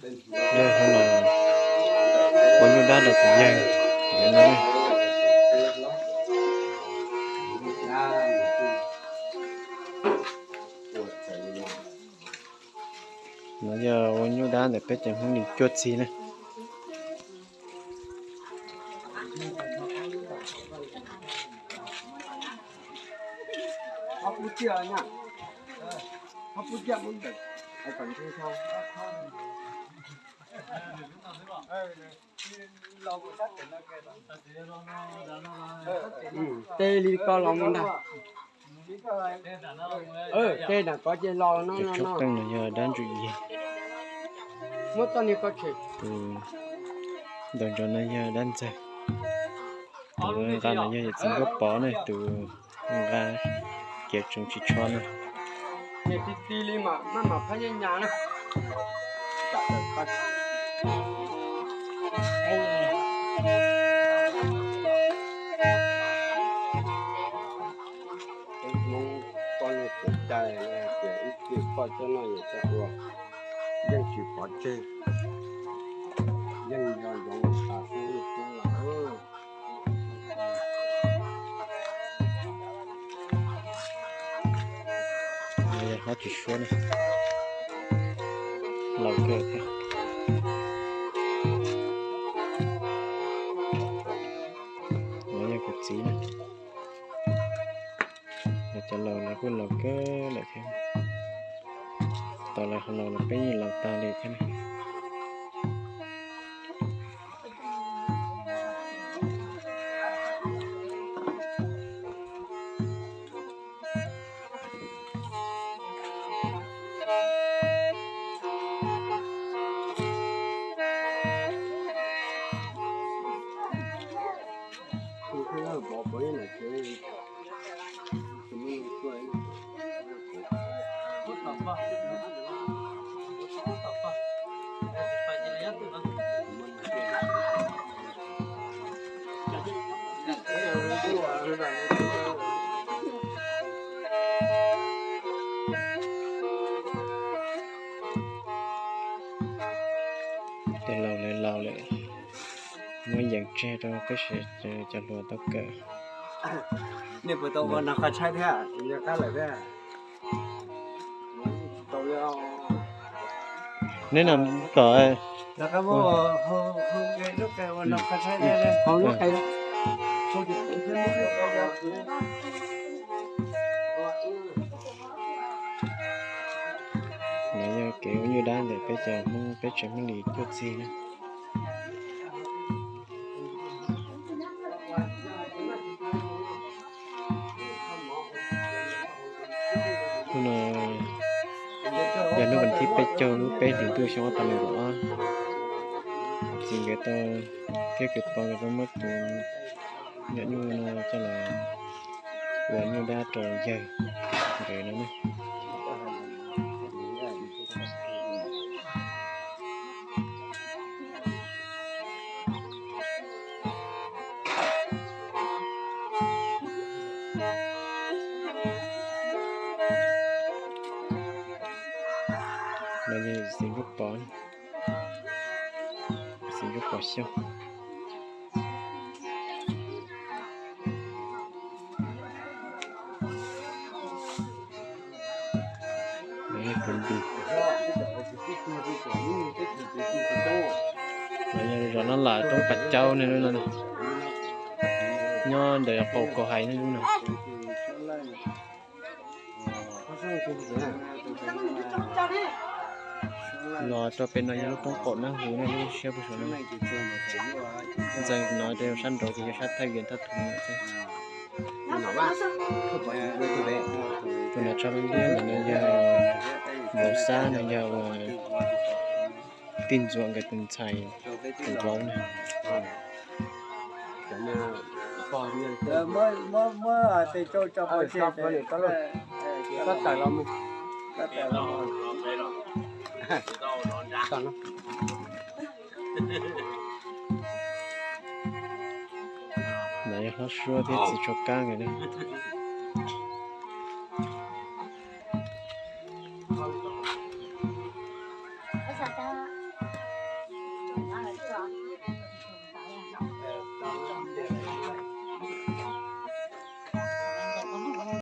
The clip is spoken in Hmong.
Yog no ua nyuj dab rau tus yawg no. No yog ua nyuj dab ntawm peb cov Hmoob li cuaj txig na. Tej li ko los mus ntag. Tej nram ko ces los no. Tus tsob qeej no yog dab ntsuj yig. Muab txoj niag ko tshem. Tus ntaus ntsos no yog dab ntxawg. Tus nqa no yog yawm txiv Nkauj Pov ne, tus nqa kev tsoom tsis tsho no. Niag ti ti li mas maj mam phab nyaj nyas na. Peb Hmoob poj niam txawm cai hais tias ib txwm poj txawj noj yawm txawj ua, yeej tsis pov tseg, yeej nco ntsoov tas xwb ib Hmoob lawm. Hlob tsis suab ne, laus kawg thiab. No yog kuv txiv na. Cov laus lawv kuj laus kawg lawm thiab. Tos lawv qhov laus los peb yeej laus tag li thiab ne. Tej laus lawv laus lawm, muab yees tseg rau peb sawv cov hluas tau kawm. Nej puas tau ua noj qhov tshaib thiab, yog qab lawm thiab? Neb no kom no yog kev ua nyuj dab ntawm peb cov Hmoob, peb tsev Hmoob li cuaj txig na. Hnub no yog hnub vas thib peb caug lub peb hlis ntuj xyoo ob phav nees nkaum ob. Txiv nkawd tau thiab kwv Pov nkawd tau muab tus nyuj no coj los ua nyuj dab rau yawg nkawd no ne. No yog Xeev Kub Pov, Xeev Kub Pov Xyooj. Zos no lam roob Pas Caub ne lub no, nyob ntawm qaum Kaus Hais ne lub no. Los rau pem no yog lub roob qaum Nab Hu ne, lub siab puag saum no. Ntxeev no rau sab nraud ces yog sab thaj vias thaj thum no xwb. Tus no tso liab ntawm no yog vauv Xab no yog uas tij Ntxuam nkawd tus ntxhais tus vauv na. Ntawd yog hlob suab thiab txiv tshuab kab nkawd ne.